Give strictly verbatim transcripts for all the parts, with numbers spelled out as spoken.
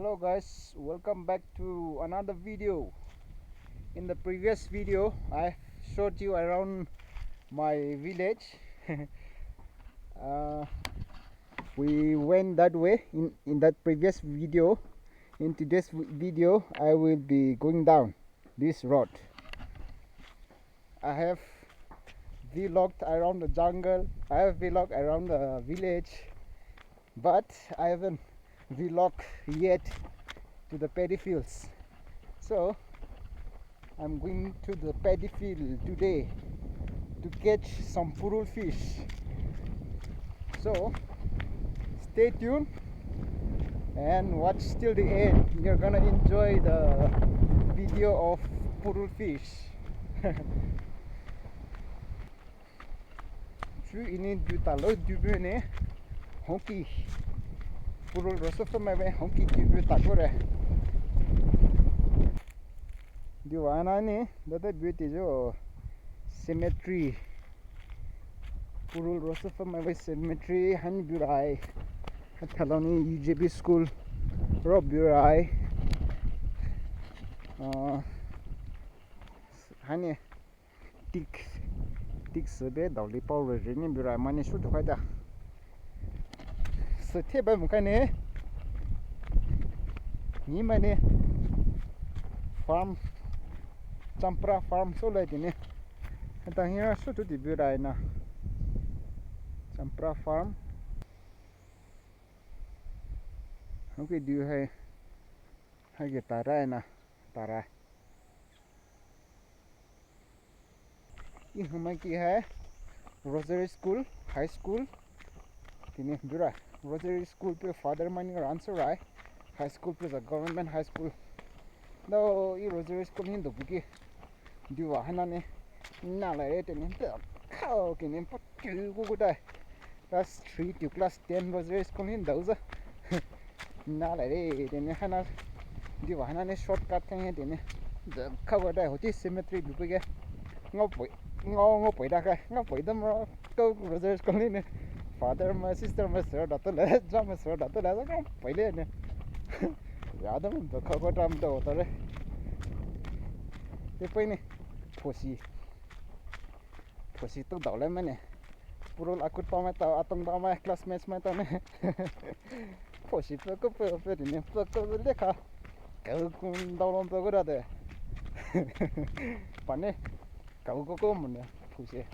Hello guys, welcome back to another video. In the previous video, I showed you around my village. Uh, we went that way in, in that previous video. In today's v- video, I will be going down this road. I have vlogged around the jungle. I have vlogged around the village, but I haven't vlogged yet to the paddy fields. So I'm going to the paddy field today to catch some purul fish. So stay tuned and watch till the end. You're gonna enjoy the video of purul fish. Chu ini du talo du bu ne hongki purul roso fa mai ve hongki du bu ta kore. Diwa na ne dada bu te jo cemetery. Purul roso fa mai ve cemetery hani bu rai. Hatalo ni U J B school ro bu rai. Uh, hani tik tik sü be dao li pao re re ni bu rai mani shu tu khai da. Sü the ba mu kai ne. Ni mani farm champra farm so lai ti ne. Hata hira shu tu ti bu rai na. Champra farm. Okay, du hai. Hai ke tarai na. Tarai. Ih humai ki hai Rosary School, High School. Tini dura Rosary School pe father mani ran surai. High School pe sa government high school. Do i Rosary School hin do buki. Diwa hana ne. Na la re tini. Khao ke ne pa ku ku ku dai. Class three to class ten Rosary School hin dau za. Na la re tene hana diwa hana ne shortcut kan he tene. Khawa dai hoti cemetery bu pege. Ngau poi ngau ngau poi da ka ngau poi da ma ko Rosary School ne. Father ma sister ma sir da to le ja ma sir da to le ngau poi le ne. Ya da ma khawa dam do to le. Te poi ne. Phosi. Phosi tu dau le ma ne. Purul akut pa mai tau atong pa mai classmates mai tau ne. Phosi pe ko pe pe ne pe ko le kha. Kau kun dau lom pe ko da de. Pa ne. Kau ko ko mo ne. Phosi.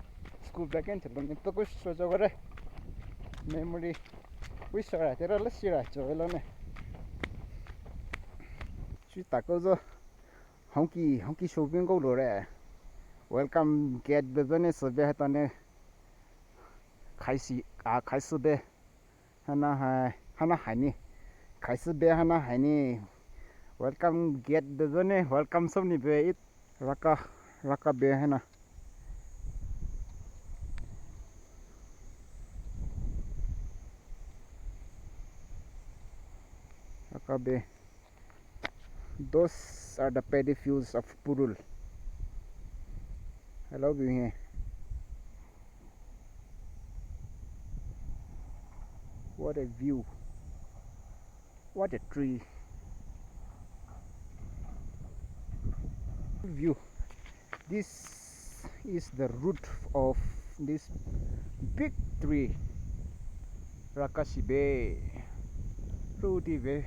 School back in chalo ne pe ko so so ko re. Memory. Wi so ra te ra le si ra cho lo ne. Chu ta ko zo. Hongki hongki shopping ko lo re. Welcome gate be zo ne so be ha ta ne. Khaisi a khaisi be hana hai hana hai ni khaisi be hana hai ni welcome gate de zo ne welcome som ni be it raka raka be hana raka be. Those are the paddy fields of Purul. Hello, view here. What a view. What a tree. View. This is the root of this big tree. Rakashibe. Rooty be.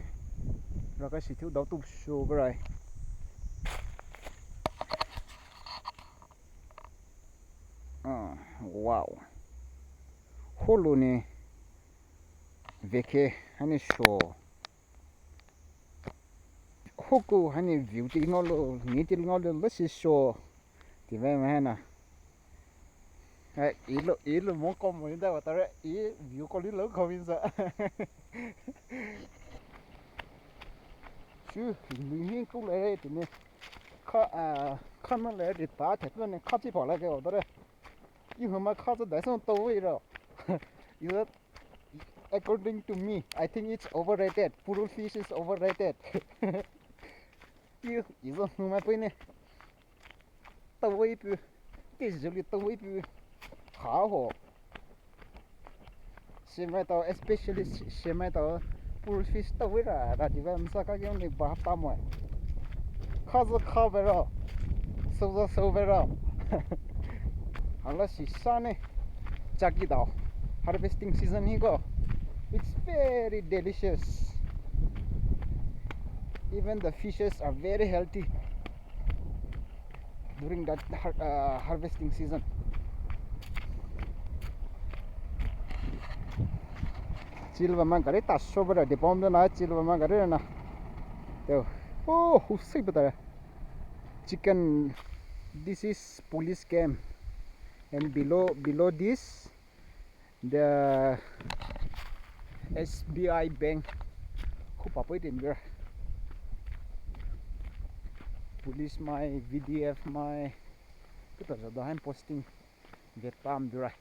Rakashi tu dau tu show grai. Ah, wow. Holo ni veke hani show. Hoku hani view ti ngolo ni ti ngolo lesi show. Ti me me na. Hai ilo ilo mo ko mo inda watare i view ko lilo ko minsa. Chu lu hin ku le ti ne. Kha a kha na le ti ta te ne kha chi pa la ke watare. Ih huma kha za dai song to wi ro. Ih According to me, I think it's overrated. Purul fish is overrated. Ih, ih zo huma pui ne. Tawai pu. Ti zuli tawai pu. Ha ho. Shemai tau, especially shemai tau. Purul fish ta wira, ra diva msa ka gyong ni ba ta mo. Khaza kha bero. Soza so bero. Hala shisha ne. Chaki dao. Harvesting season hi ko. It's very delicious. Even the fishes are very healthy during that har- uh, harvesting season. Chilba ma gari ta sobra de bomb na chilba ma gari na. Teo. Oh, husai bata. Chicken. This is police camp, and below below this the S B I bank. Khu papoi din bira. Police mai, V D F mai. Kita jada han posting. Get pam durai.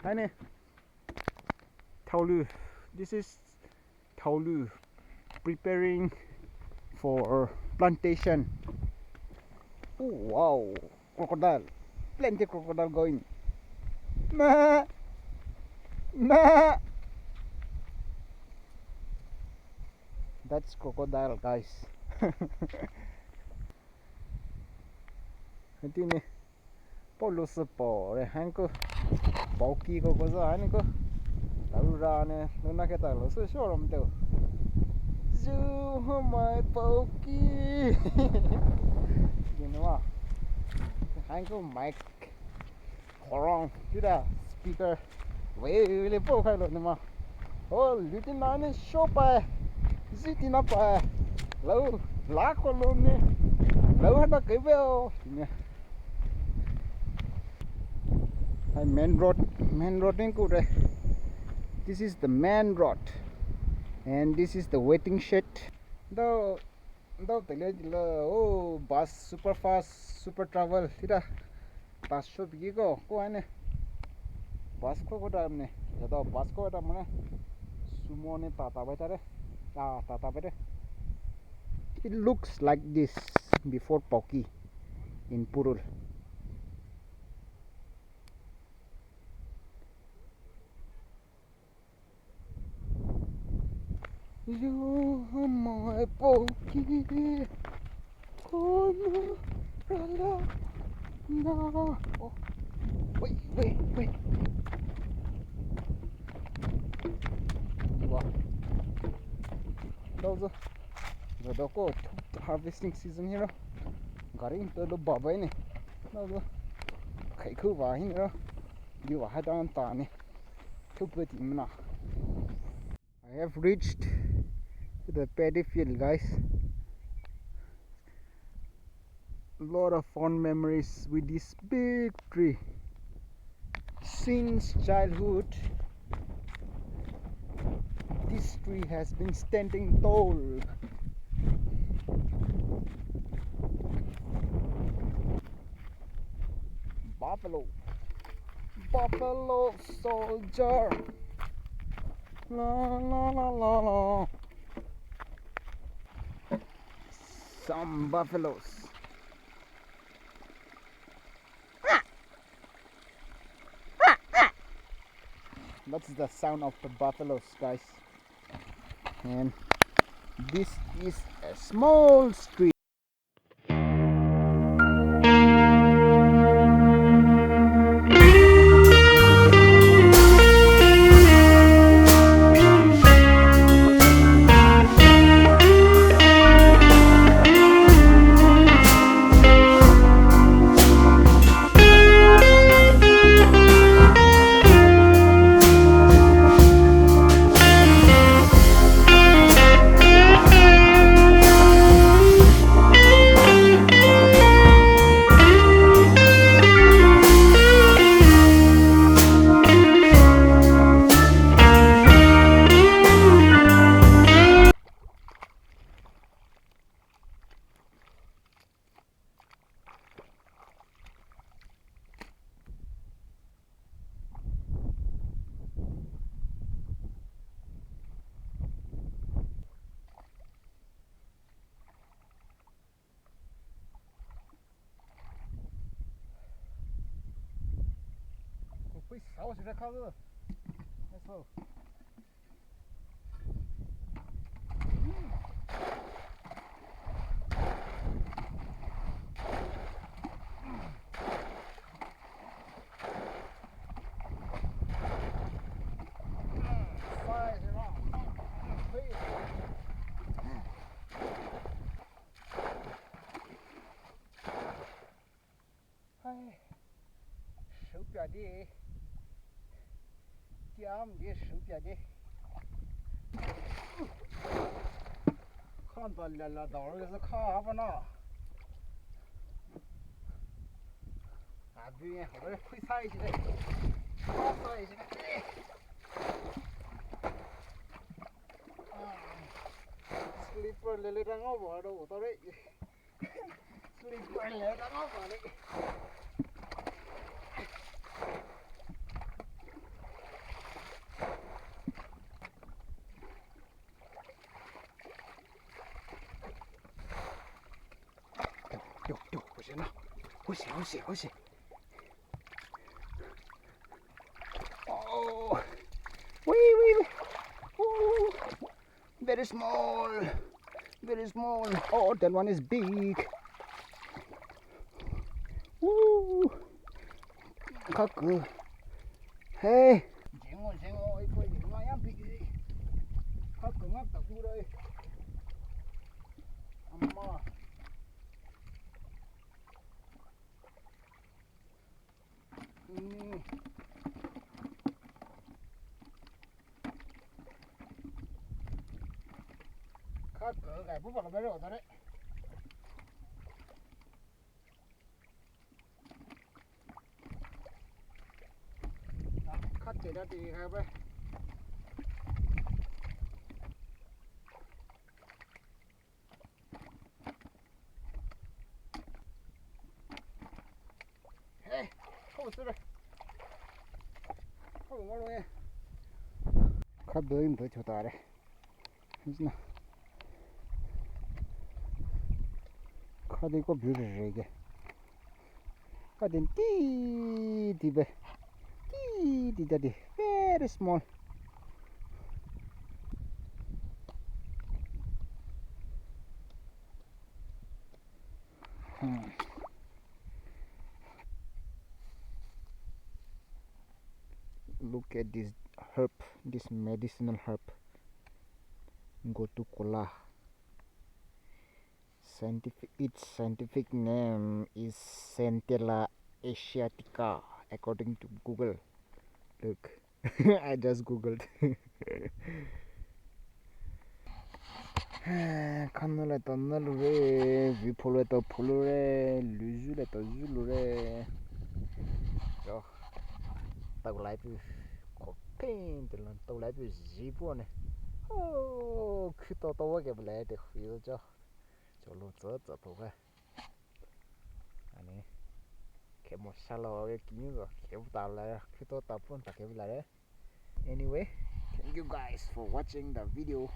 Haine. Thaolu. This is Thaolu preparing for plantation. Oh, wow. Crocodile. Plenty crocodile going. Ma. Ma. That's crocodile, guys. Hati ne. Polo se po re han ko. Pauki ko ko za han ko. Taura ne luna ke ta lo se showroom teo. Zu ho mai pauki. Gini wa. Han ko mic. Khorong, tida speaker. Wei, wei, le po khai lo ne ma. Oh, luti na ne show pa. Ziti na pa. Lo, la ko lo ne. Lo hana ke ve o. Ne. Hai main road, main road ne ku re. This is the main road. And this is the waiting shed. Though Dau tele jila, oh, bus super fast, super travel, tida. Bus shop ki ko, ko ane. Bus ko ko dam ne, ya dau bus ko dam ne. Sumo ne tata bai tare. Ah, tata bai tare. It looks like this before Pauki in Purul. Yo, my Pauki. Kono rala na. Oh, wait, wait, wait. Wow. That was a, the doko harvesting season here. Gari into the baba ne. That was a, kai ku ba hin ro. You are hiding down. I have reached the paddy field, guys. A lot of fond memories with this big tree. Since childhood, this tree has been standing tall. Buffalo. Buffalo soldier. La, la, la, la, la. Some buffaloes. That's the sound of the buffaloes, guys. And this is a small stream. Ko pui sao si ra kha lo. Na Oh. Hai, shu pia di. Tiam di shu pia di. Khan ta la la da ro sa kha ha pa na. Abi ye, ore phui sai shi de. Sai shi de. Slipper le le rang o ba ro ta re. Slipper le rang o ba re. Yo, yo, yo, 危险了，危险，危险，危险。Oh, wee, wee, wee. Oh, very small, very small. Oh, that one is big. Woo. Kha kü. Hey. Jengo, jengo, oi, koi, jengo, ayam pi. Kha kü ngak ta ku rai. Amma. Ni. Kha kü kai bu ba la ba ro ta re. Kha te da ti ha ba. Hey, kha bu sü re. Kha bu ngalo ye. Kha bu in bu cho ta re. Isna. Kha de ko bu re re ge. Kha de ti ti be. Ti ti da de. Very small. Hmm. Look at this herb, this medicinal herb, Gotu Kola. Scientific, its scientific name is Centella asiatica, according to Google. Look. I just googled. Kha nü le ta nü lu re, vi pho le ta pho lu re, lu zu le ta zu lu re. Cho. Tau lai pu ko pin te lan tau lai pu zi pu ne. Oh, khu to to wa ke bla te khu cho. Cho lu zo zo pu ga. Ani, khe mo sha lo, khe kinyu zo, khe bu ta la, khe to ta pun ta khe bu la re. Anyway, thank you guys for watching the video.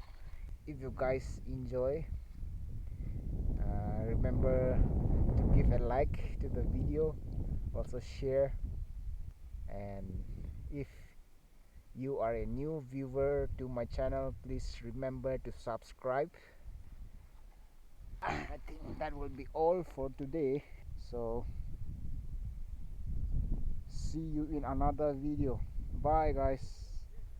If you guys enjoy, uh, remember to give a like to the video, also share, and if you are a new viewer to my channel, please remember to subscribe. I think that will be all for today. So, see you in another video. Bye, guys.